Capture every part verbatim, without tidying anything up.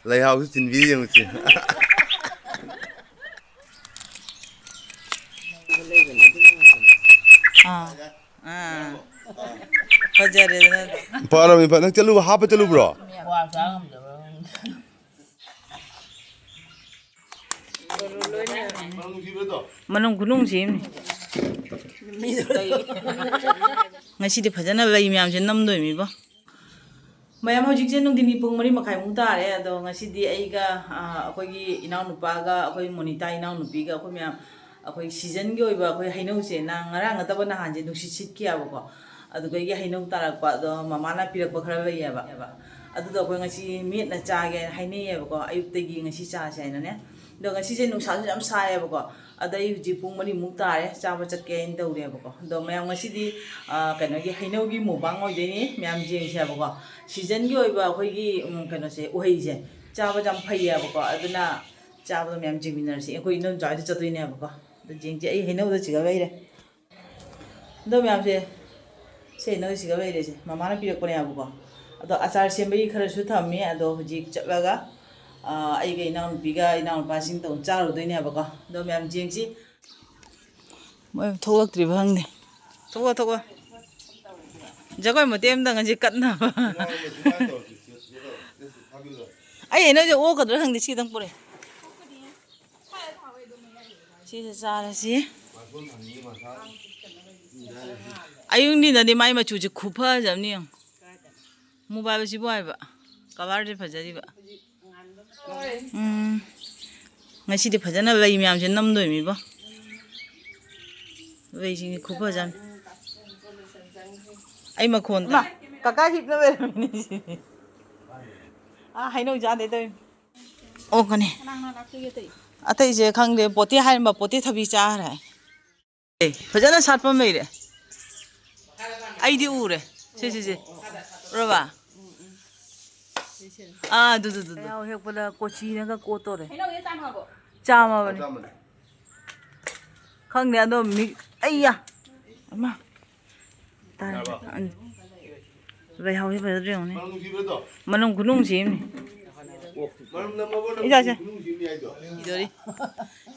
ꯂꯩꯍꯥꯎꯁꯨ ꯆꯤꯟꯕꯤꯔꯤ ꯌꯦꯡꯉꯨꯁꯤ꯫ ꯑꯥ, ꯑꯥ꯫ ꯐꯖꯔꯦꯗꯅ ꯑꯗꯣ꯫ ꯐꯔꯃꯤ, ꯐ-, ꯅꯪ ꯆꯠꯂꯨꯕ, ꯍꯥꯞꯄ ꯆꯠꯂꯨꯕ꯭ꯔꯣ? ꯀ꯭ꯋꯥ ꯆꯥ ꯉꯝꯗꯕ꯭ꯔꯥ ꯈꯪꯗꯦ꯫ ꯃꯅꯨꯡ ꯈꯨꯅꯨꯡꯁꯤ ꯑꯃꯅꯤ꯫ ꯉꯁꯤꯗꯤ ꯐꯖꯅ ꯂꯩ ꯃꯌꯥꯝꯁꯦ ꯅꯝꯗꯣꯏꯃꯤꯕꯣ꯫ ꯃꯌꯥꯝ, ꯍꯧꯖꯤꯛꯁꯦ ꯅꯨꯡꯊꯤꯟꯒꯤ ꯄꯨꯡ ꯃꯔꯤ ꯃꯈꯥꯏꯃꯨꯛ ꯇꯥꯔꯦ꯫ ꯑꯗꯣ ꯉꯁꯤꯗꯤ ꯑꯩꯒ, ꯑ, ꯑꯩꯈꯣꯏꯒꯤ ꯏꯅꯥꯎꯅꯨꯄꯥꯒ, ꯑꯩꯈꯣꯏ ꯃꯣꯅꯤꯇꯥ ꯏꯅꯥꯎꯅꯨꯄꯤꯒ, ꯑꯩꯈꯣꯏ ꯃꯌꯥꯝ, ꯑꯩꯈꯣꯏ ꯁꯤꯖꯟꯒꯤ ꯑꯣꯏꯕ ꯑꯩꯈꯣꯏ ꯍꯩꯅꯧꯁꯦ, ꯅ-, ꯉꯔꯥꯡ ꯅꯠꯇꯕ ꯅꯍꯥꯟꯁꯦ ꯅꯨꯡꯁꯤꯠ ꯁꯤꯠꯈꯤꯑꯕꯀꯣ꯫ ꯑꯗꯨꯗꯒꯤ ꯍꯩꯅꯧ ꯇꯥꯔꯛꯄ, ꯑꯗꯣ ꯃꯃꯥꯅ ꯄꯤꯔꯛꯄ ꯈꯔ ꯂꯩꯌꯦꯕ꯫ ꯑꯗꯨꯗꯣ ꯑꯩꯈꯣꯏ ꯉꯁꯤ ꯃꯦꯠꯅ ꯆꯥꯒꯦꯅ ꯍꯥꯏꯅꯩꯌꯦꯕꯀꯣ, ꯑꯌꯨꯛꯇꯒꯤ ꯉꯁꯤ ꯆꯥꯁꯦ ꯍꯥꯏꯅꯅꯦ꯫ ꯑꯗꯣ ꯉꯁꯤꯁꯦ ꯅꯨꯡꯁꯥꯁꯨ ꯌꯥꯝ ꯁꯥꯏꯌꯦꯕꯀꯣ꯫ ꯑꯗ ꯑꯩ ꯍꯧꯖꯤꯛ ꯄꯨꯡ ꯃꯔꯤꯃꯨꯛ ꯇꯥꯔꯦ, ꯆꯥꯕ ꯆꯠꯀꯦ ꯍꯥꯏꯅ ꯇꯧꯔꯦꯕꯀꯣ꯫ ꯑꯗꯣ ꯃꯌꯥꯝ, ꯉꯁꯤꯗꯤ, ꯑ, ꯀꯩꯅꯣꯒꯤ ꯍꯩꯅꯧꯒꯤ ꯃꯨꯛꯕꯥꯡ ꯑꯣꯏꯗꯣꯏꯅꯤ꯫ ꯃꯌꯥꯝ ꯌꯦꯡꯁꯦꯕꯀꯣ꯫ ꯁꯤꯖꯟꯒꯤ ꯑꯣꯏꯕ ꯑꯩꯈꯣꯏꯒꯤ, ꯎꯝ, ꯀꯩꯅꯣꯁꯦ, ꯎꯍꯩꯁꯦ ꯆꯥꯕꯁꯦ ꯌꯥꯝ ꯐꯩꯌꯦꯕꯀꯣ꯫ ꯑꯗꯨꯅ ꯆꯥꯕꯗꯣ ꯃꯌꯥꯝ ꯌꯦꯡꯃꯤꯟꯅꯔꯁꯤ꯫ ꯑꯩꯈꯣꯏ ꯏꯅꯝꯆꯥ ꯍꯣꯏꯗ ꯆꯠꯇꯣꯏꯅꯦꯕꯀꯣ꯫ ꯑꯗꯣ ꯌꯦꯡꯁꯦ, ꯑꯩ ꯍꯩꯅꯧꯗ ꯆꯤꯒ ꯂꯩꯔꯦ꯫ ꯑꯗꯣ ꯃꯌꯥꯝꯁꯦ, ꯁꯤ ꯍꯩꯅꯧꯁꯤꯒ ꯂꯩꯔꯦꯁꯦ, ꯃꯃꯥꯅ ꯄꯤꯔꯛꯄꯅꯦꯕꯀꯣ꯫ ꯑꯗꯣ ꯑꯆꯥꯔ ꯁꯦꯝꯕꯒꯤ ꯈꯔꯁꯨ ꯊꯝꯃꯤ꯫ ꯑꯗꯣ ꯍꯧꯖꯤꯛ ꯆꯠꯂꯒ, ꯑ, ꯑꯩꯒ ꯏꯅꯥꯎꯅꯨꯄꯤꯒ ꯏꯅꯥꯎꯅꯨꯄꯥꯁꯤꯡ ꯇꯧ ꯆꯥꯔꯨꯗꯣꯏꯅꯦꯕꯀꯣ꯫ ꯑꯗꯣ ꯃꯌꯥꯝ ꯌꯦꯡꯁꯤ꯫ ꯃꯣꯏ ꯊꯣꯛꯂꯛꯇ꯭ꯔꯤꯕ ꯈꯪꯗꯦ꯫ ꯊꯣꯛꯂꯛꯑꯣ, ꯊꯣꯛꯂꯛꯑꯣ꯫ ꯖꯒꯣꯏ ꯃꯇꯦꯛ ꯑꯃꯇꯪ ꯉꯁꯤ ꯀꯠꯅꯕ꯫ ꯑꯩ ꯍꯩꯅꯧꯁꯦ ꯑꯣꯛꯀꯗ꯭ꯔꯥ ꯈꯪꯗꯦ, ꯁꯤ ꯈꯤꯇꯪ ꯄꯨꯔꯛꯑꯦ꯫ ꯁꯤꯁꯦ ꯆꯥꯔꯁꯤ꯫ ꯑꯌꯨꯛ ꯅꯨꯡꯊꯤꯟꯗꯗꯤ ꯃꯥꯏ ꯃꯆꯨꯁꯦ ꯈꯨꯐꯖꯕꯅꯤ ꯌꯦꯡꯉꯨ꯫ ꯃꯣꯕꯥꯏꯜꯁꯤꯕꯨ ꯍꯥꯏꯕ꯫ ꯀꯂꯔꯁꯦ ꯐꯖꯔꯤꯕ꯫ ꯎꯝ꯫ ꯉꯁꯤꯗꯤ ꯐꯖꯅ ꯂꯩ ꯃꯌꯥꯝꯁꯦ ꯅꯝꯗꯣꯏꯃꯤꯕꯣ꯫ ꯂꯩꯁꯤꯡꯁꯦ ꯈꯨꯐꯖ ꯑꯃ꯫ ꯑꯩ ꯃꯈꯣꯟ ꯇꯥꯏ꯫ ꯀꯀꯥ ꯍꯤꯞꯅ ꯂꯩꯔꯝꯃꯤꯅꯦ ꯁꯤꯗꯤ꯫ ꯑꯥ, ꯍꯩꯅꯧ ꯆꯥꯗꯦ ꯇꯧꯔꯤꯅꯤ꯫ ꯑꯣ, ꯀꯅꯦ꯫ ꯀꯅꯥ ꯀꯅꯥ ꯂꯥꯛꯇꯣꯏꯒꯦ ꯑꯇꯩ? ꯑꯇꯩꯁꯦ ꯈꯪꯗꯦ, ꯄꯣꯇꯤ ꯍꯥꯏꯔꯝꯕ ꯄꯣꯇꯤ ꯊꯕꯤ ꯆꯥꯈ꯭ꯔꯦ꯫ ꯑꯦ, ꯐꯖꯅ ꯁꯥꯠꯄ ꯑꯃ ꯂꯩꯔꯦ꯫ ꯑꯩꯗꯤ ꯎꯔꯦ꯫ ꯁꯤ, ꯁꯤ, ꯁꯤ꯫ ꯎꯔꯕ? ꯑꯥ, ꯑꯗꯨ, ꯑꯗꯨ, ꯑꯗꯨ, ꯑꯗꯨ꯫ ꯂꯩꯍꯥꯎ ꯍꯦꯛꯄꯗ ꯀꯣꯆꯤꯅꯒ ꯀꯣꯠꯇꯣꯔꯦ꯫ ꯍꯩꯅꯧꯁꯦ ꯆꯥꯝꯃ ꯍꯥꯞꯄꯣ? ꯆꯥꯝꯃꯕꯅꯦ꯫ ꯆꯥꯝꯃꯅꯦ꯫ ꯈꯪꯗꯦ, ꯑꯗꯣ ꯃꯤ, ꯑꯩꯌꯥ! ꯑꯃ꯫ ꯇꯥꯔꯦ꯫ ꯌꯥꯔꯕ? ꯎꯝ꯫ ꯂꯩꯍꯥꯎꯁꯦ ꯐꯖꯗ꯭ꯔꯥ ꯌꯦꯡꯉꯨꯅꯦ꯫ ꯃꯅꯨꯡ ꯁꯤꯕ꯭ꯔꯥ ꯑꯗꯣ? ꯃꯅꯨꯡ ꯈꯨꯅꯨꯡꯁꯤ ꯑꯃꯅꯤ꯫ ꯑꯣꯛꯇꯤ ꯃꯔꯝ ꯅꯝꯃꯕꯣ ꯅꯪ? ꯏꯖꯥꯁꯦ꯫ ꯈꯨꯅꯨꯡ ꯁꯤꯕꯅꯤ ꯍꯥꯏꯗꯣ꯫ ꯏꯗꯣꯔꯤ꯫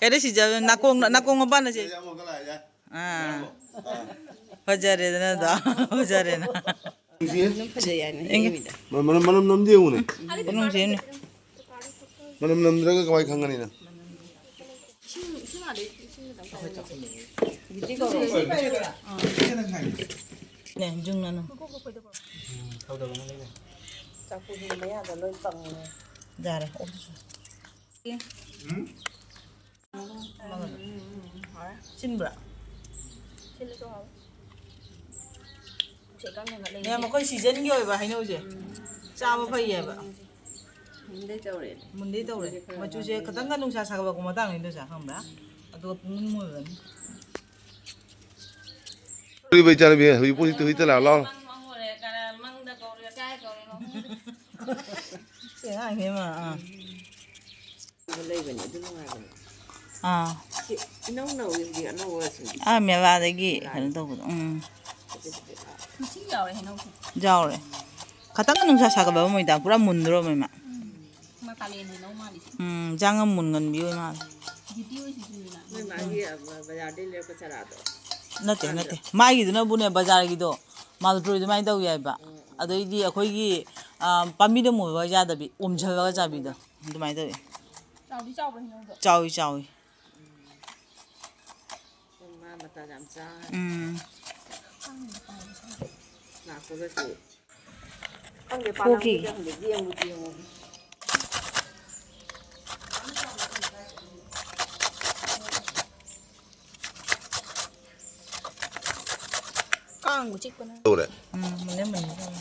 ꯀꯩꯗ ꯁꯤꯖꯕ? ꯅꯥꯀꯣꯡ, ꯅꯥꯀꯣꯡ ꯃꯄꯥꯟꯗ ꯁꯤ꯫ ꯌꯥꯝ ꯑꯃꯨꯛꯀ ꯂꯥꯛꯑꯦ꯫ ꯑꯥ꯫ ꯐꯖꯔꯦꯗꯅ ꯑꯗꯣ꯫ ꯐꯖꯔꯦꯅ꯫ ꯅꯨꯡꯁꯤꯌꯦ꯫ ꯑꯗꯨꯝ ꯐꯖꯩ ꯍꯥꯏꯅ ꯏꯪꯒ꯫ ꯍꯦꯛꯏꯃꯤꯗ꯫ ꯃ-, ꯃꯅꯝ, ꯃꯅꯝ ꯅꯝꯗꯦ ꯌꯦꯡꯉꯨꯅꯦ꯫ ꯈꯨꯅꯨꯡꯁꯤꯅꯦ꯫ ꯃꯅꯝ ꯅꯝꯗ꯭ꯔꯒ ꯀꯃꯥꯏ ꯈꯪꯒꯅꯤ ꯅꯪ? ꯏꯁꯤꯡ, ꯏꯁꯤꯡ ꯑꯥꯗꯩ ꯏꯁꯤꯡ ꯈꯤꯇꯪ ꯄꯥꯏꯔꯛꯑꯣ꯫ ꯅꯦ, ꯖꯨꯡꯅꯅꯨ꯫ ꯆꯥꯛꯄꯨꯒꯤ ꯃꯌꯥꯗ ꯂꯣꯏ ꯀꯪꯉꯦ꯫ ꯌꯥꯔꯦ, ꯑꯣꯛꯇꯨꯁꯨ꯫ ꯁꯤꯟꯕ꯭ꯔꯥ? ꯁꯤꯜꯂꯁꯨ ꯍꯥꯎꯋꯦ꯫ ꯃꯌꯥꯝ ꯑꯩꯈꯣꯏ ꯁꯤꯖꯟꯒꯤ ꯑꯣꯏꯕ ꯍꯩꯅꯧꯁꯦ ꯆꯥꯕ ꯐꯩꯌꯦꯕ꯫ ꯃꯨꯟꯗꯩ ꯇꯧꯔꯦ꯫ ꯃꯨꯟꯗꯩ ꯇꯧꯔꯦ꯫ ꯃꯆꯨꯁꯦ ꯈꯤꯇꯪꯒ ꯅꯨꯡꯁꯥ ꯁꯥꯒꯠꯂꯛꯄ ꯃꯇꯥꯡꯅꯤꯗꯣ ꯆꯥ ꯈꯪꯕ꯭ꯔꯥ? ꯑꯗꯨꯒ ꯄꯨꯡꯃꯨꯟ ꯃꯨꯜꯂꯅꯤ꯫ ꯍꯧꯖꯤꯛ ꯄꯣꯠꯁꯤ ꯍꯨꯏ ꯇ ꯂꯥꯛꯑꯣ, ꯂꯥꯛꯑꯣ꯫ ꯁꯤ ꯑꯉꯥꯡꯁꯦ ꯃꯥ, ꯑꯥ꯫ ꯂꯩꯕꯅꯦ, ꯑꯗꯨ ꯅꯨꯡꯉꯥꯏꯕꯅꯦ꯫ ꯑꯥ꯫ ꯁꯤ ꯏꯅꯧ ꯅꯧꯋꯤ ꯍꯧꯖꯤꯛ ꯑꯅꯧꯕꯁꯤꯡꯁꯦ꯫ ꯑꯥ, ꯃꯦꯂꯥꯗꯒꯤ ꯀꯩꯅꯣ ꯇꯧꯕꯗꯣ꯫ ꯎꯝ꯫ ꯐꯖꯩ, ꯐꯖꯩ꯫ ꯃꯁꯤꯡ ꯌꯥꯎꯔꯦ ꯍꯩꯅꯧꯁꯦ꯫ ꯌꯥꯎꯔꯦ꯫ ꯈꯇꯪ ꯅꯨꯡꯁꯥ ꯁꯥꯒꯠꯂꯕ ꯃꯣꯏꯗ ꯄꯨꯔꯥ ꯃꯨꯟꯗ꯭ꯔꯣ ꯃꯣꯏ ꯃꯥ? ꯎꯝ꯫ ꯃꯥ ꯀꯥꯂꯦꯟ ꯍꯩꯅꯧ ꯃꯥꯜꯂꯤ꯫ ꯎꯝ, ꯏꯟꯖꯥꯡ ꯌꯥꯝ ꯃꯨꯟꯒꯟꯕꯤ ꯑꯣꯏ ꯃꯥꯜꯂꯦ꯫ ꯖꯤꯇꯤ ꯑꯣꯏꯁꯤꯁꯨꯅ꯫ ꯅꯣꯏ ꯃꯥꯒꯤ, ꯑ, ꯕꯖꯥꯔꯗꯩ ꯂꯩꯔꯛꯄ ꯆꯥꯔꯥꯗꯣ? ꯅꯠꯇꯦ, ꯅꯠꯇꯦ꯫ ꯃꯥꯒꯤꯗꯨꯅꯕꯨꯅꯦ ꯕꯖꯥꯔꯒꯤꯗꯣ ꯃꯥꯜꯄ꯭ꯔꯣꯏ ꯑꯗꯨꯃꯥꯏꯅ ꯇꯧꯋꯤ ꯍꯥꯏꯕ꯫ ꯎꯝ, ꯎꯝ꯫ ꯑꯗꯩꯗꯤ ꯑꯩꯈꯣꯏꯒꯤ, ꯑ, ꯄꯥꯝꯕꯤꯗ ꯃꯨꯟꯕ ꯌꯥꯗꯕꯤ, ꯑꯣꯝꯁꯤꯜꯂꯒ ꯆꯥꯕꯤꯗꯣ꯫ ꯑꯗꯨꯃꯥꯏꯅ ꯇꯧꯋꯤ꯫ ꯆꯥꯎꯗꯤ ꯆꯥꯎꯕ꯭ꯔꯥ ꯍꯩꯅꯧꯗꯣ? ꯆꯥꯎꯋꯤ, ꯆꯥꯎꯋꯤ꯫ ꯎꯝ꯫ ꯃꯥ ꯃꯇꯥ ꯌꯥꯝ ꯆꯥ꯫ ꯎꯝ꯫ ꯂꯥꯛꯄꯒꯁꯦ꯫ ꯈꯪꯗꯦ, ꯄꯥꯜꯂꯝꯒꯗ꯭ꯔꯥ ꯈꯪꯗꯦ, ꯌꯦꯡꯕꯨꯗꯤ ꯌꯦꯡꯉꯨꯒꯦ꯫ ꯀꯥꯡꯕꯨ ꯆꯤꯛꯄꯅ꯫ ꯇꯧꯔꯦ꯫ ꯎꯝ, ꯃꯨꯟꯅꯦ, ꯃꯨꯟꯅꯦ, ꯃꯨꯟꯅꯦ꯫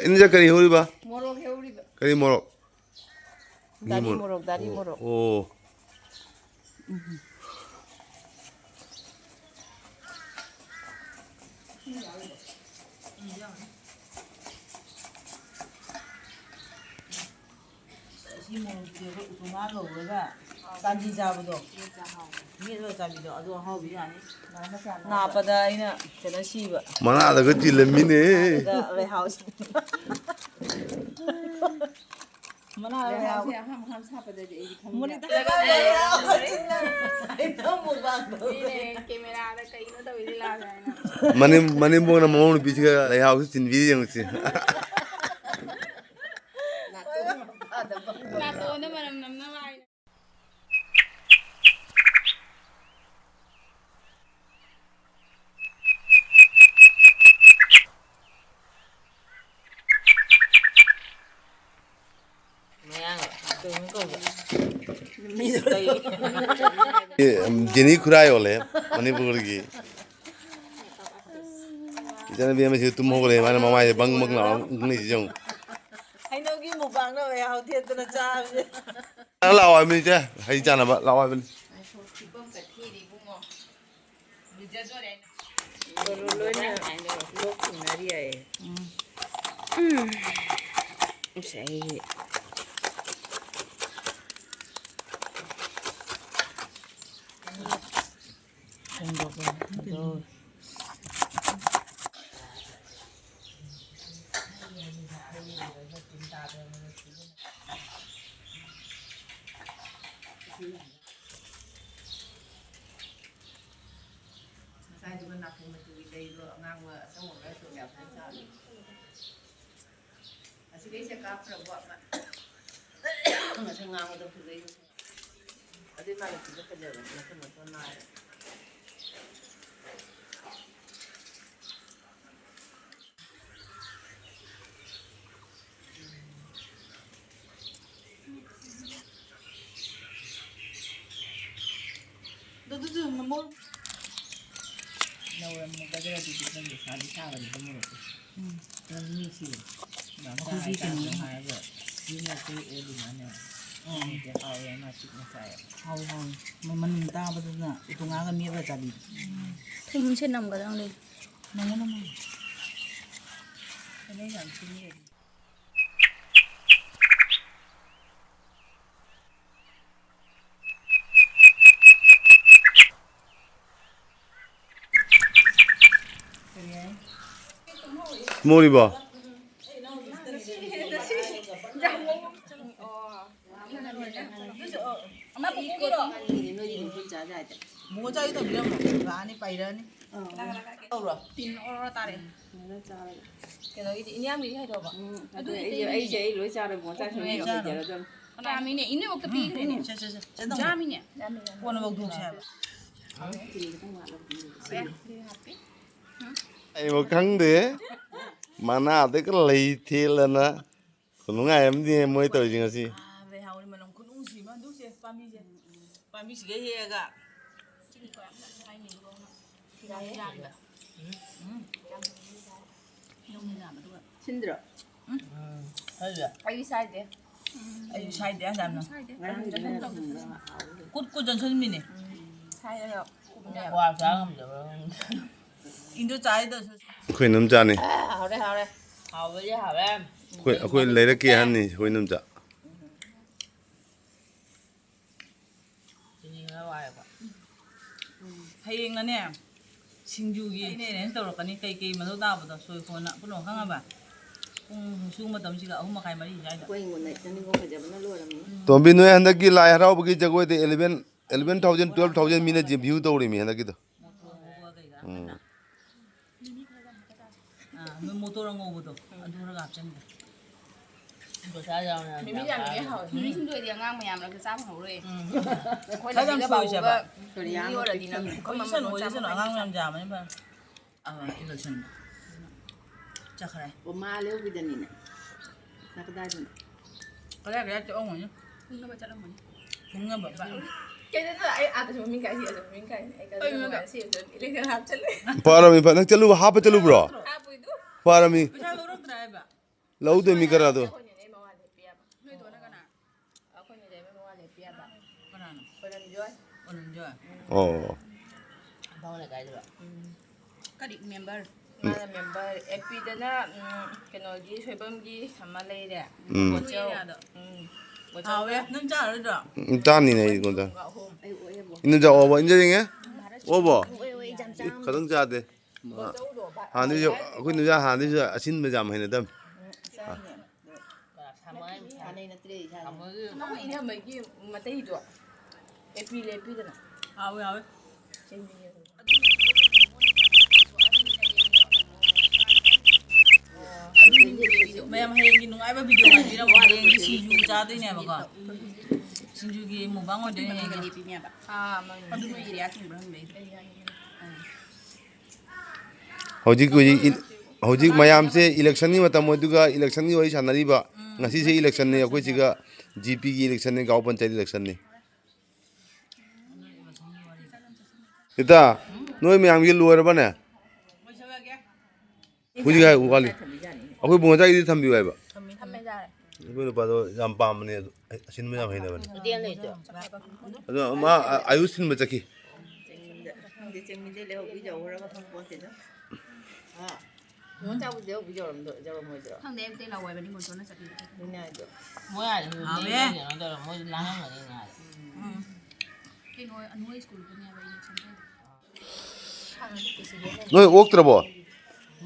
ꯏꯟꯖ ꯀꯔꯤ ꯍꯧꯔꯤꯕ? ꯃꯣꯔꯣꯛ ꯍꯦꯛꯎꯔꯤꯕ꯫ ꯀꯔꯤ ꯃꯣꯔꯣꯛ? ꯗꯥꯔꯤ ꯃꯣꯔꯣꯛ, ꯗꯥꯔꯤ ꯃꯣꯔꯣꯛ꯫ ꯑꯣ꯫ ꯁꯤ ꯃꯣꯔꯣꯛꯁꯦ ꯑꯩꯈꯣꯏ ꯎꯇꯣꯡ ꯉꯥ ꯂꯧꯔꯒ ꯆꯥꯟꯗꯤ ꯆꯥꯕꯗꯣ꯫ ꯃꯦꯠꯂꯒ ꯆꯥꯕꯤꯗꯣ, ꯑꯗꯨ ꯑꯍꯥꯎꯕꯤ ꯌꯥꯅꯤ꯫ ꯅꯥꯄꯗ ꯑꯩꯅ ꯀꯩꯅꯣ ꯁꯤꯕ꯫ ꯃꯅꯥꯗꯒ ꯇꯤꯜꯂꯝꯃꯤꯅꯦ꯫ ꯑꯗꯨꯒ ꯂꯩꯍꯥꯎ ꯁꯤ-, ꯃꯅꯥ ꯂꯩꯍꯥꯎ꯫ ꯂꯩꯍꯥꯎꯁꯦ ꯑꯍꯥꯝ ꯑꯍꯥꯝ ꯁꯥꯠꯄꯗꯗꯤ ꯑꯩꯗꯤ ꯈꯪꯗꯦ꯫ ꯃꯣꯅꯤꯇꯥ꯫ ꯂꯩꯍꯥꯎ ꯁꯤꯅ ꯑꯩꯅ ꯑꯃꯨꯛ ꯃꯥꯡꯗꯧꯔꯦ꯫ ꯃꯤꯅꯦ ꯀꯦꯃꯦꯔꯥꯗ ꯀꯩꯅꯣ ꯇꯧꯔꯤꯁꯦ ꯂꯥꯛꯑꯦ ꯍꯥꯏꯅ꯫ ꯃꯅꯦꯝ-, ꯃꯅꯦꯝꯕꯣꯛꯅ ꯃꯃꯧ ꯅꯨꯄꯤꯁꯤꯒ ꯂꯩꯍꯥꯎꯁꯤ ꯆꯤꯟꯕꯤꯔꯤ ꯌꯦꯡꯉꯨꯁꯤ꯫ ꯅꯥꯇꯣꯟꯗ ꯃꯅꯝ ꯅꯝꯅꯕ ꯍꯥꯏꯅ꯫ ꯃꯌꯥꯡ ꯀꯩꯅꯣ ꯀꯧꯕ꯫ ꯀꯩ? ꯑꯦ, ꯖꯦꯅꯤ ꯈꯨꯔꯥꯏ ꯑꯣꯜꯂꯦ ꯃꯅꯤꯄꯨꯔꯒꯤ꯫ ꯏꯆꯟꯅꯨꯄꯤ ꯑꯃꯁꯤ ꯇꯨꯝ ꯍꯧꯒꯠꯂꯦ, ꯃꯥꯅ ꯃꯃꯥꯏꯁꯦ ꯕꯪ ꯕꯪ ꯂꯥꯎꯔ ꯎꯪꯉꯤꯁꯤ ꯌꯦꯡꯉꯨ꯫ ꯍꯩꯅꯧꯒꯤ ꯃꯨꯛꯕꯥꯡꯅ ꯃꯌꯥꯝ ꯊꯦꯠꯇꯅ ꯆꯥꯕꯁꯦ꯫ ꯂꯥꯛꯑꯣ ꯍꯥꯏꯕꯅꯤ ꯏꯆꯦ, ꯍꯩ ꯆꯥꯅꯕ ꯂꯥꯛꯑꯣ ꯍꯥꯏꯕꯅꯤ꯫ ꯉꯥꯏꯈꯣ, ꯐꯤꯕꯝ ꯀ ꯊꯤꯔꯤ ꯏꯕꯨꯡꯉꯣ꯫ ꯂꯨꯖꯗꯣꯔꯦ꯫ ꯂꯣꯏꯅ ꯂꯣꯛ ꯊꯨꯡꯅꯔꯤ ꯍꯥꯏꯌꯦ꯫ ꯎꯝ꯫ ꯉꯁꯥꯏꯒꯤ ꯁꯦꯡꯗꯣꯛꯄ꯫ ꯉꯁꯥꯏꯗꯨꯒ ꯅꯥꯄꯨ ꯃꯆꯨꯒꯤ ꯂꯩꯗꯣ ꯑꯉꯥꯡꯕ ꯑꯁꯪꯕ ꯈꯔ ꯆꯣꯡꯉꯦ, ꯌꯥꯝ ꯐꯖꯅ ꯁꯥꯠꯂꯤ꯫ ꯑꯁꯤꯗꯩꯁꯦ ꯀꯥꯞꯈ꯭ꯔꯕꯣ ꯑꯃ? ꯉꯁꯥꯏ ꯉꯥꯡꯕꯗꯣ ꯐꯖꯩ꯫ ꯑꯗꯨꯏ ꯃꯥꯂꯦ ꯐꯖ ꯐꯖꯕꯅꯤ ꯃꯈꯜ ꯃꯈꯜ ꯃꯥꯜꯂꯦ꯫ ꯑꯗꯨꯁꯨ ꯃꯃꯧ ꯅꯧꯔꯝꯃꯒꯗ꯭ꯔꯥ ꯑꯗꯨꯗꯤ ꯈꯪꯗꯦ, ꯁꯥꯗꯤ ꯁꯥꯕꯅꯤꯗ ꯃꯣꯔꯣꯛꯇꯣ꯫ ꯎꯝ꯫ ꯅꯪ ꯃꯤ ꯁꯤꯔꯦ꯫ ꯑꯩꯈꯣꯏꯒꯤ ꯀꯩꯅꯣ ꯍꯥꯏꯔꯒ ꯃꯤꯅ ꯇꯦꯛꯑꯦ ꯑꯗꯨꯃꯥꯏꯅ꯫ ꯑꯥ꯫ ꯃꯤꯗꯤ ꯍꯥꯎꯋꯦ, ꯃꯥ ꯄꯤꯛꯅ ꯆꯥꯏꯌꯦ꯫ ꯍꯥꯎꯋꯦ, ꯍꯍꯥꯎꯋꯦ꯫ ꯃ-, ꯃꯅꯨꯡ ꯇꯥꯕꯗꯨꯅ ꯎꯇꯣꯡꯉꯥꯒ ꯃꯦꯠꯂ ꯆꯥꯕꯤꯗꯣ꯫ ꯊꯨꯝꯁꯦ ꯅꯝꯒꯗꯕꯅꯦ꯫ ꯅꯝꯃꯣ, ꯅꯝꯃꯣ꯫ ꯀꯩꯅꯣ ꯌꯥꯝ ꯊꯨꯝꯃꯦ꯫ ꯃꯣꯔꯤꯕꯣ? ꯃꯣ ꯆꯥꯒꯦ ꯇꯧꯕꯤꯔꯝꯃꯣ꯫ ꯂꯥꯛꯑꯅꯤ, ꯄꯩꯔꯅꯤ꯫ ꯇꯧꯔꯣ꯫ ꯇꯤꯟ ꯑꯣꯔ ꯇꯥꯔꯦ꯫ ꯀꯩꯅꯣꯒꯤꯗꯤ, ꯏꯅꯤꯌꯥꯝꯒꯤꯗꯤ ꯍꯩꯗꯧꯕ? ꯎꯝ, ꯑꯗꯨ ꯑꯗꯨ ꯑꯩꯁꯦ, ꯑꯩꯁꯦ ꯑꯩ ꯂꯣꯏ ꯆꯥꯔꯦ, ꯃꯣ ꯆꯥꯁꯨ ꯑꯗꯨ ꯑꯩ ꯆꯥꯔꯣ꯫ ꯂꯩꯖꯔꯗꯕꯅꯤ꯫ ꯌꯥꯝꯃꯤꯅꯦ, ꯏꯅꯦꯕꯣꯛꯇ ꯄꯤꯈ꯭ꯔꯦꯅꯦ꯫ ꯁꯦ, ꯁꯦ, ꯁꯦ, ꯁꯦ, ꯇꯧ꯫ ꯌꯥꯝꯃꯤꯅꯦ꯫ ꯀꯣꯟꯅ ꯂꯧꯊꯣꯛꯁꯦ ꯍꯥꯏꯕ꯫ ꯍꯥꯞꯄꯦ, ꯍꯥꯞꯄꯦ꯫ ꯑꯩꯕꯨ ꯈꯪꯗꯦ꯫ ꯃꯅꯥꯗꯒ ꯂꯩ ꯊꯦꯠꯂꯅ꯫ ꯈꯨꯅꯨꯡꯉꯥꯏ ꯑꯃꯅꯤ ꯃꯣꯏ ꯇꯧꯔꯤꯁꯦ ꯉꯁꯤ꯫ ꯍꯥꯎꯔꯦ, ꯍꯥꯎꯔꯦ, ꯃꯅꯝ ꯈꯨꯅꯨꯡꯁꯤ ꯑꯃ꯫ ꯑꯗꯨꯁꯦ ꯄꯥꯝꯕꯤꯁꯦ꯫ ꯄꯥꯝꯕꯤꯁꯤꯒ ꯍꯦꯛꯑꯒ꯫ ꯁꯤꯗꯤ ꯀꯌꯥꯝ ꯌꯥꯝ ꯍꯥꯏꯅꯤ, ꯏꯕꯣꯛꯅ꯫ ꯌꯥꯝ ꯌꯥꯝꯃꯦ꯫ ꯎꯝ꯫ ꯌꯥꯝ ꯌꯥꯝꯃꯦ, ꯑꯗꯨꯒ꯫ ꯁꯤꯟꯗ꯭ꯔꯣ? ꯎꯝ꯫ ꯎꯝ, ꯍꯥꯏꯕ꯫ ꯑꯩꯗꯤ ꯆꯥꯏꯗꯦ꯫ ꯑꯩꯁꯨ ꯁꯥꯏꯗꯦ ꯌꯥꯝꯅ꯫ ꯁꯥꯏꯗꯦ꯫ ꯉꯔꯥꯡꯒꯤꯗꯨꯅ ꯍꯦꯟꯅ ꯊꯨꯝꯕ ꯍꯥꯎꯋꯦ꯫ ꯀꯨꯠ ꯀꯨꯠ ꯆꯪꯁꯤꯟꯕꯤꯅꯦ꯫ ꯎꯝ, ꯁꯥꯏꯔꯒ ꯀꯨꯝꯃꯦꯕ꯫ ꯀ꯭ꯋꯥ ꯆꯥ ꯉꯝꯗꯕ꯭ꯔꯥ ꯈꯪꯗꯦ꯫ ꯏꯟꯗꯣ ꯆꯥꯏꯗꯣ꯫ ꯑꯩꯈꯣꯏ ꯏꯅꯝꯆꯥꯅꯤ꯫ ꯑꯦ, ꯍꯥꯎꯔꯦ, ꯍꯥꯎꯔꯦ꯫ ꯍꯥꯎꯕꯗꯤ ꯍꯥꯎꯔꯦ꯫ ꯑꯩꯈꯣꯏ, ꯑꯩꯈꯣꯏ ꯂꯩꯔꯛꯀꯤ ꯑꯍꯟꯅꯤ, ꯑꯩꯈꯣꯏ ꯏꯅꯝꯆꯥ꯫ ꯆꯤꯅꯤ ꯈꯔ ꯋꯥꯏꯌꯦꯕ꯫ ꯍꯌꯦꯡꯅꯅꯦ, ꯁꯤꯡꯖꯨꯒꯤ ꯑꯩꯅ arrange ꯇꯧꯔꯛꯀꯅꯤ꯫ ꯀꯩꯀꯩ ꯃꯊꯧ ꯇꯥꯕꯗꯣ ꯁꯣꯏ ꯈꯣꯠꯅ ꯄꯨꯝꯅꯃꯛ ꯈꯪꯉꯕ? ꯄꯨꯡ ꯁꯨ ꯃꯇꯝꯁꯤꯒ ꯑꯍꯨꯝ ꯃꯈꯥꯏ, ꯃꯔꯤ ꯁ꯭ꯋꯥꯏꯗ꯫ ꯑꯩꯈꯣꯏ ꯍꯤꯡꯒꯣꯜ ꯂꯩ, ꯅꯪ ꯍꯤꯡꯒꯣꯜ ꯐꯖꯕꯅ ꯂꯣꯏꯔꯝꯅꯤ꯫ ꯇꯣꯝꯕꯤ, ꯅꯣꯏ ꯍꯟꯗꯛꯀꯤ ꯂꯥꯏ ꯍꯔꯥꯎꯕꯒꯤ ꯖꯒꯣꯏꯗ eleven, eleven thousand, twelve thousand ꯃꯤꯅ view ꯇꯧꯔꯤꯃꯤ ꯍꯟꯗꯛꯀꯤꯗꯣ꯫ ꯃꯣꯇꯣꯔ ꯍꯧꯕ ꯀꯩꯀꯥ ꯎꯝ꯫ ꯀꯟꯅ꯫ ꯑꯥ, ꯃꯣꯇꯣꯔ ꯑꯉꯧꯕꯗꯣ, ꯑꯗꯨ ꯈꯔꯒ ꯍꯥꯞꯆꯤꯟꯒꯦ꯫ ꯃꯤꯃꯤ ꯌꯥꯝ ꯍꯥꯎꯋꯦ꯫ ꯃꯤꯃꯤ ꯁꯤꯡꯖꯨꯗꯤ ꯑꯉꯥꯡ ꯃꯌꯥꯝ ꯃꯔꯛꯇ ꯆꯥꯕ ꯐꯪꯍꯧꯔꯣꯏꯌꯦ꯫ ꯎꯝ꯫ ꯑꯩꯈꯣꯏ ꯈꯔ ꯌꯥꯝ ꯂꯝꯕꯤꯗ ꯁꯣꯏꯁꯦꯕ꯫ ꯕꯥꯕꯨꯒ ꯃꯤꯃꯤ ꯑꯣꯏꯔꯗꯤ ꯅꯪ ꯄꯨꯈꯝ ꯑꯃ ꯑꯣꯏꯁꯅꯨ, ꯂꯣꯏ ꯑꯣꯏꯁꯅꯨ, ꯆꯥꯕ ꯑꯉꯥꯡ ꯐꯪꯉꯅꯤ꯫ ꯃꯌꯥꯝ ꯆꯥꯕꯅꯤ ꯐꯔꯦ꯫ ꯑꯥ, ꯏꯂꯦꯛꯁꯟꯗ꯫ ꯆꯠꯈ꯭ꯔꯦ꯫ ꯑꯣ, ꯃꯥ ꯂꯧꯈꯤꯗꯅꯤꯅꯦ꯫ ꯅꯪ ꯀꯗꯥꯏꯗꯅꯣ? ꯀꯗꯥꯏ ꯀꯗꯥꯏ ꯆꯠꯂꯝꯒꯅꯤ? ꯈꯪꯅꯕ ꯆꯠꯂꯝꯒꯅꯤ꯫ ꯈꯪꯅꯕ ꯕꯥ-, ꯀꯩꯅꯣꯗ ꯑꯩ ꯑꯥꯗꯁꯨ ꯃꯃꯤꯡ ꯀꯥꯏ, ꯁꯤꯗꯁꯨ ꯃꯃꯤꯡ ꯀꯥꯏ꯫ ꯑꯩ ꯀꯩꯅꯣ ꯀꯩꯅꯣ? ꯉꯁꯤ ꯏꯂꯦꯛꯁꯟ ꯍꯥꯞꯆꯜꯂꯦ꯫ ꯐꯔꯃꯤ, ꯐ-, ꯅꯪ ꯆꯠꯂꯨꯕ, ꯍꯥꯞꯄ ꯆꯠꯂꯨꯕ꯭ꯔꯣ? ꯍꯥꯞꯄꯨꯏꯗꯨ꯫ ꯐꯔꯃꯤ꯫ ꯄꯩꯁꯥ ꯂꯧꯔꯝꯗ꯭ꯔꯥ ꯍꯥꯏꯕ? ꯂꯧꯗꯣꯏꯃꯤ ꯈꯔ ꯑꯗꯣ꯫ ꯑꯩꯈꯣꯏꯅꯅꯦ ꯃꯉꯥ ꯂꯦꯞꯄꯤꯌꯥꯕ꯫ ꯅꯣꯏꯗꯣꯅ ꯀꯅꯥ? ꯑꯩꯈꯣꯏꯅ ꯂꯩꯕ ꯃꯉꯥ ꯂꯦꯞꯄꯤꯌꯥꯕ꯫ ꯀꯅꯥꯅꯣ? ꯑꯣꯅꯟꯖꯣꯏ꯫ ꯑꯣꯅꯟꯖꯣꯏ꯫ ꯑꯣ꯫ ꯚꯥꯎ ꯂꯩꯀꯥꯏꯗꯨꯔꯣ? ꯎꯝ꯫ ꯀꯔꯤ member? ꯃꯥꯅ member꯫ ꯑꯦ ꯄꯤꯗꯅ, ꯎꯝ, ꯀꯩꯅꯣꯒꯤ ꯁꯣꯏꯕꯝꯒꯤ ꯑꯃ ꯂꯩꯔꯦ꯫ ꯎꯝ꯫ ꯕꯣꯆꯧ꯫ ꯎꯝ꯫ ꯕꯣꯆꯧ꯫ ꯍꯥꯎꯋꯦ꯫ ꯅꯪ ꯆꯥꯔꯣꯏꯗ꯭ꯔꯣ? ꯎꯝ, ꯆꯥꯅꯤꯅꯦ ꯑꯩ ꯑꯩꯉꯣꯟꯗ꯫ ꯑꯍꯨꯝ꯫ ꯏꯟꯗꯣꯝꯆꯥ ꯑꯣꯕꯣ, ꯏꯟꯗꯣꯝꯆꯥ ꯌꯦꯡꯉꯦ? ꯑꯣꯕꯣ? ꯈꯇꯪ ꯆꯥꯗꯦ꯫ ꯕꯣꯆꯧꯗꯣ ꯍꯥꯟꯅꯗꯩꯁꯨ ꯑꯩꯈꯣꯏ ꯅꯨꯄꯤꯁꯥ ꯍꯥꯟꯅꯗꯩꯁꯨ ꯑꯁꯤꯟꯕꯁꯦ ꯌꯥꯝ ꯍꯩꯅꯗꯕꯅꯤ꯫ ꯆꯥꯅꯤꯡꯉꯦ꯫ ꯑꯗꯣ ꯁꯥꯟꯅꯩ ꯅꯠꯇ꯭ꯔꯦ ꯏꯁꯥꯅ꯫ ꯑꯃꯒꯤ ꯏꯅꯝꯃꯒꯤ ꯃꯇꯩꯗꯣ ꯑꯦꯄꯤ ꯂꯦꯞꯄꯤꯗꯅ꯫ ꯍꯥꯎꯋꯦ, ꯍꯥꯎꯋꯦ꯫ ꯃꯌꯥꯝ ꯍꯌꯦꯡꯒꯤ ꯅꯨꯡꯉꯥꯏꯕ video ꯉꯥꯏꯕꯤꯔꯝꯃꯣ꯫ ꯍꯌꯦꯡꯒꯤ ꯁꯤꯡꯖꯨ ꯆꯥꯗꯣꯏꯅꯦꯕꯀꯣ꯫ ꯁꯤꯡꯖꯨꯒꯤ mukbang ꯑꯣꯏꯗꯣꯏꯅꯦ ꯍꯌꯦꯡꯒꯤ꯫ ꯑꯗꯨ ꯅꯣꯏ area ꯊꯤꯡꯕ꯭ꯔꯥ ꯍꯪꯕꯩ꯫ ꯍꯧꯖꯤꯛ, ꯍꯧꯖꯤꯛ ꯏ-, ꯍꯧꯖꯤꯛ ꯃꯌꯥꯝꯁꯦ electionꯒꯤ ꯃꯇꯝ ꯑꯣꯏꯗꯨꯒ electionꯒꯤ ꯋꯥꯔꯤ ꯁꯥꯟꯅꯔꯤꯕ꯫ ꯉꯁꯤꯁꯦ electionꯅꯤ, ꯑꯩꯈꯣꯏ ꯁꯤꯒ GPꯒꯤ electionꯅꯤ, ꯒꯥꯎ ꯄꯟꯆꯥꯌꯠ electionꯅꯤ꯫ ꯏꯇꯥ, ꯅꯣꯏ ꯃꯌꯥꯝꯒꯤ ꯂꯣꯏꯔꯕꯅꯦ? ꯍꯧꯖꯤꯛ ꯍꯥꯏ ꯋꯥꯠꯂꯤ꯫ ꯑꯩꯈꯣꯏ ꯕꯨꯡ ꯉꯁꯥꯏꯒꯤꯗꯤ ꯊꯝꯕꯤꯌꯨ ꯍꯥꯏꯕ꯫ ꯊꯝꯃꯦ, ꯌꯥꯔꯦ꯫ ꯑꯩꯈꯣꯏ ꯅꯨꯄꯥꯗꯣ ꯌꯥꯝ ꯄꯥꯝꯕꯅꯦ, ꯑꯗꯣ ꯑꯁꯤꯟꯕ ꯌꯥꯝ ꯍꯩꯅꯕꯅꯦ꯫ ꯍꯣꯇꯦꯜ ꯂꯩꯇ꯭ꯔꯣ? ꯑꯗꯣ ꯃꯥ ꯑꯌꯨꯁ ꯊꯤꯟꯕ ꯆꯠꯈꯤ꯫ ꯆꯦꯡꯃꯤꯟꯗ-, ꯈꯪꯗꯦ, ꯆꯦꯡꯃꯤꯟꯗꯩ ꯂꯩꯍꯧꯕꯤꯗꯧꯕ꯭ꯔꯥ ꯈꯪꯄꯣꯟꯇꯦꯗ꯫ ꯑꯥ, ꯃꯣꯟ ꯆꯥꯕꯗꯤ ꯂꯩꯍꯧꯕꯤ ꯌꯧꯔꯝꯗꯣ-, ꯌꯧꯔꯝꯃꯣꯏꯗ꯭ꯔꯣ? ꯈꯪꯗꯦ, ꯑꯌꯨꯛꯇꯩ ꯂꯥꯛꯑꯣꯏꯕꯅꯤ, ꯃꯣꯟ ꯆꯣꯟꯅ ꯆꯠꯈꯤꯕ꯫ ꯑꯗꯨꯅꯦ ꯍꯥꯏꯗꯣ꯫ ꯃꯣꯏ ꯑꯥꯗ ꯍꯥꯎꯋꯦ꯫ ꯀꯩꯅꯣ ꯇꯧꯔ, ꯃꯣꯏ ꯂꯥꯡꯉꯝꯒꯅꯤ ꯉꯥꯏ꯫ ꯎꯝ꯫ ꯀꯩꯅꯣ, ꯑꯅꯨꯍꯣꯏ ꯁ꯭ꯀꯨꯜꯗꯨꯅꯦꯕ election ꯇꯧꯔꯤꯗꯣ꯫ ꯅꯣꯏ ꯑꯣꯛꯇ꯭ꯔꯕꯣ?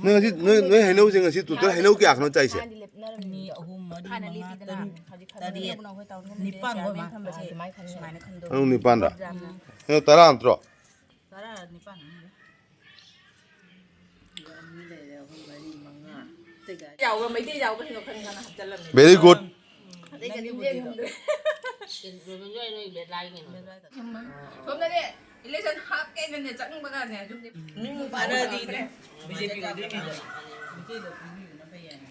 ꯅꯣꯏ ꯉꯁꯤ, ꯅꯣꯏ, ꯅꯣꯏ ꯍꯩꯅꯧꯁꯦ ꯉꯁꯤ total ꯍꯩꯅꯧ ꯀꯌꯥ ꯈꯛꯅꯣ ꯆꯥꯏꯁꯦ? ꯑꯅꯤ, ꯑꯍꯨꯝ, ꯃꯔꯤ, ꯃꯉꯥ, ꯇꯔꯨꯛ, ꯇꯔꯦꯠ, ꯅꯤꯄꯥꯟ ꯈꯣꯏ ꯃꯥ꯫ ꯁꯨꯃꯥꯏꯅ ꯈꯟꯗꯣꯛ꯫ ꯍꯩꯅꯧ ꯅꯤꯄꯥꯟꯗ? ꯍꯩꯅꯧ ꯇꯔꯥ ꯅꯠꯇ꯭ꯔꯣ? ꯇꯔꯥ ꯅꯤꯄꯥꯟ꯫ ꯌꯥꯎꯕ, ꯃꯩꯇꯩ ꯌꯥꯎꯕꯁꯤꯡꯗꯣ ꯈꯔ ꯈꯔ ꯍꯥꯞꯆꯜꯂꯝꯃꯦ꯫ Very good. ꯑꯇꯩ ꯀꯔꯤꯝ ꯌꯦꯡꯉꯝꯗ꯭ꯔꯦ꯫ ꯁꯣꯝꯗꯅꯦ, election ꯍꯥꯞꯀꯦꯅꯅꯦ ꯆꯪꯕꯒꯅꯦ, ꯑꯗꯨꯝꯗꯤ ꯃꯤ ꯄꯥꯔꯗꯤ ꯕꯤ ꯖꯦ ꯄꯤ ꯑꯣꯏꯗꯣꯏꯅꯤꯗꯅ꯫ ꯃꯩꯇꯩꯗ ꯄꯤꯕꯤꯕꯅ ꯐꯩ ꯍꯥꯏꯅ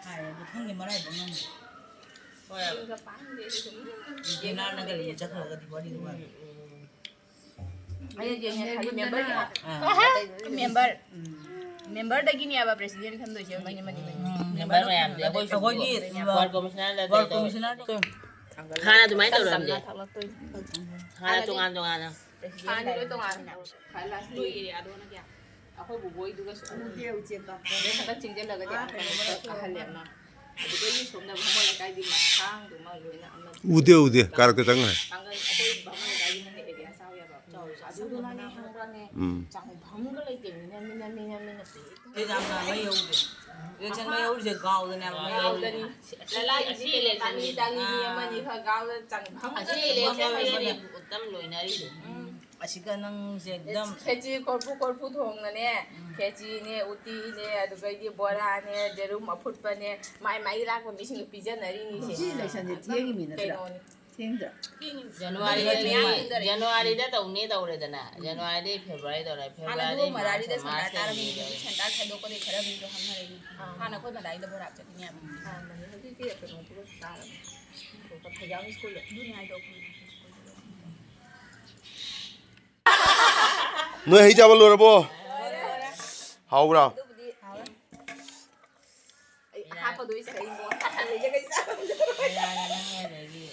ꯍꯥꯏꯌꯦ, ꯑꯗꯨ ꯈꯪꯗꯦ ꯃꯔꯥꯏꯕꯛ ꯉꯝꯗꯦ꯫ ꯍꯣꯏ꯫ ꯌꯦꯡꯅꯔꯒ ꯂꯩ ꯆꯠꯈ꯭ꯔꯒꯗꯤ ꯋꯥꯔꯤꯗꯣ ꯋꯥꯅꯤ꯫ ꯑꯩꯅ ꯌꯦꯡꯉꯦ ꯈꯜꯂꯤ memberꯒꯤ ꯍꯥ-, ꯑꯥ꯫ Member, memberꯗꯒꯤꯅꯦꯕ president ꯈꯟꯗꯣꯏꯁꯦ, ꯃꯅꯤ, ꯃꯅꯤ, ꯃꯅꯤ꯫ ꯎꯝ, member ꯃꯌꯥꯝꯁꯦ ꯑꯩꯈꯣꯏ ꯑꯩꯈꯣꯏꯒꯤ ward commissionerꯗ ward commissioner ꯍꯥꯟꯅ ꯑꯗꯨꯃꯥꯏꯅ ꯇꯧꯔꯝꯗꯦ꯫ ꯇꯞꯅ ꯊꯛꯂꯛꯇꯣꯏꯅꯤ꯫ ꯍꯥꯟꯅ ꯇꯣꯉꯥꯟ ꯇꯣꯉꯥꯟꯅ꯫ President ꯍꯥꯟꯅꯗꯤ ꯂꯣꯏ ꯇꯣꯉꯥꯟꯅ꯫ ꯈ꯭ꯋꯥꯏ last ꯅꯣꯏ areaꯗꯣ ꯑꯣꯏꯅ ꯀꯌꯥ? ꯑꯩꯈꯣꯏ ꯕꯣꯕꯣꯏꯗꯨꯒꯁꯨ ꯎꯗꯦ, ꯎꯆꯦꯛꯀ꯫ ꯑꯗꯩ ꯈꯤꯇꯪ ꯆꯤꯡꯁꯤꯜꯂꯒꯗꯤ ꯑꯥ, ꯑꯍꯟ ꯑꯃ꯫ ꯑꯗꯨꯗꯒꯤ ꯁꯣꯝꯗ ꯚꯥꯃꯣꯟ ꯂꯩꯀꯥꯏꯒꯤ ꯃꯁꯥꯡꯗꯨꯃ ꯂꯣꯏꯅ ꯑꯃ꯫ ꯎꯗꯦ, ꯎꯗꯦ, ꯀꯥꯔꯛꯇ ꯆꯪꯉꯦ꯫ ꯄꯥꯡꯒꯜ, ꯑꯩꯈꯣꯏ ꯚꯥꯃꯣꯟ ꯂꯩꯀꯥꯏꯒꯤꯅ ꯍꯦꯛ area ꯆꯥꯎꯋꯦꯕ꯫ ꯆꯥꯎꯋꯦ, ꯆꯥꯎꯋꯦ꯫ ꯑꯗꯨꯗꯨꯅꯅꯦ ꯈꯪꯕ꯭ꯔꯥꯅꯦ? ꯎꯝ꯫ ꯆꯪꯐꯝꯒ ꯂꯩꯇꯦ, ꯃꯤꯅ, ꯃꯤꯅ, ꯃꯤꯅ, ꯃꯤꯅ ꯄꯤꯛ ꯊꯟꯅ꯫ ꯑꯦꯛꯖꯥꯝꯅ ꯃꯩ ꯍꯧꯔꯤꯁꯦ꯫ ꯏꯂꯦꯛꯁꯟ ꯃꯩ ꯍꯧꯔꯤꯁꯦ ꯒꯥꯎꯗꯅꯦ ꯍꯥꯏꯕ ꯃꯩ ꯍꯧꯔꯤꯁꯦ꯫ ꯒꯥꯎꯗꯅꯤ꯫ ꯑꯁꯤ, ꯑꯁꯤ, ꯑꯁꯤ ꯏꯂꯦꯛꯁꯟꯁꯦ ꯇꯥꯡꯉꯤ, ꯇꯥꯡꯉꯤ, ꯃꯤ ꯑꯃꯅꯤ ꯈꯔ ꯒꯥꯎꯗ ꯆꯪꯐꯝꯒ ꯑꯁꯤ ꯂꯩꯇꯦ꯫ ꯏꯂꯦꯛꯁꯟꯁꯤꯗꯅꯦ ꯎꯇꯝ ꯂꯣꯏꯅꯔꯤꯁꯦ꯫ ꯎꯝ꯫ ꯑꯁꯤꯒ ꯅꯪꯁꯦ ꯑꯦꯛꯗꯝ ꯈꯦꯆꯤ ꯀꯣꯔꯐꯨ ꯀꯣꯔꯐꯨ ꯊꯣꯡꯅꯅꯦ, ꯎꯝ꯫ ꯈꯦꯆꯤꯅꯦ, ꯎꯇꯤꯅꯦ, ꯑꯗꯨꯗꯩꯗꯤ ꯕꯣꯔꯥꯅꯦ, ꯌꯦꯔꯨꯝ ꯑꯐꯨꯠꯄꯅꯦ, ꯃꯥꯏ ꯃꯥꯏ ꯂꯥꯛꯄ ꯃꯤꯁꯤꯡꯗꯣ ꯄꯤꯖꯅꯔꯤꯅꯤꯁꯦ꯫ ꯁꯤ ꯏꯂꯦꯛꯁꯟꯁꯦ ꯊꯦꯡꯉꯤꯃꯤ ꯅꯠꯇ꯭ꯔꯥ? ꯀꯩꯅꯣꯅꯦ꯫ ꯊꯦꯡꯗ꯭ꯔꯥ? ꯖꯅꯋꯥꯔꯤꯗ, ꯃꯌꯥꯝ ꯏꯪꯗꯔꯦ꯫ ꯖꯅꯋꯥꯔꯤꯗ ꯇꯧꯅꯤ ꯇꯧꯔꯦꯗꯅ, ꯎꯝ꯫ ꯖꯅꯋꯥꯔꯤꯗꯩ ꯐꯦꯕ꯭ꯔꯨꯋꯥꯔꯤ ꯇꯧꯔꯦ, ꯍꯥꯟꯅ ꯐꯦꯕ꯭ꯔꯨꯋꯥꯔꯤꯗꯩ ꯑꯗꯨꯒ ꯃꯗꯥꯔꯤꯗ ꯃꯥꯔꯆ, ꯁꯟꯗꯥ ꯃꯥꯔꯆꯇꯩ ꯆꯥꯔꯝꯃꯤꯗꯨꯗꯤ, ꯃꯦ ꯇꯧꯔꯦ꯫ ꯁꯟꯗꯥ ꯈꯥꯏꯗꯣꯛꯄꯗꯩ ꯈꯔ ꯃꯤꯗꯣ ꯍꯥꯞꯅꯔꯛꯏꯅꯤ꯫ ꯑꯥ꯫ ꯍꯥꯟꯅ ꯑꯩꯈꯣꯏ ꯃꯗꯥꯔꯤꯗ ꯕꯣꯔꯥ ꯆꯠꯂꯤꯅꯦ ꯍꯥꯏꯕ꯫ ꯑꯥ, ꯍꯧꯖꯤꯛꯇꯤ ꯀꯩꯅꯣ ꯄꯨꯔ ꯆꯥꯔꯕꯅꯤ꯫ ꯐꯩꯖꯥꯝ ꯁ꯭ꯀꯨꯜꯗ꯫ ꯑꯗꯨꯅꯦ ꯍꯥꯏꯗꯣ ꯑꯩꯈꯣꯏ ꯁ꯭ꯀꯨꯜꯗ꯫ ꯅꯣꯏ ꯍꯩ ꯆꯥꯕ ꯂꯣꯏꯔꯕꯣ? ꯍꯥꯎꯕ꯭ꯔꯥ? ꯑꯗꯨꯕꯨꯗꯤ ꯍꯥꯎꯔꯦ꯫ ꯑꯩ ꯍꯥꯞꯄꯗꯣ ꯑꯩ ꯆꯥꯅꯤꯡꯕ꯫ ꯂꯩꯖꯒꯩ ꯆꯥꯕ꯫ ꯃꯦꯔꯥꯅ ꯅꯪ ꯑꯗꯒꯤ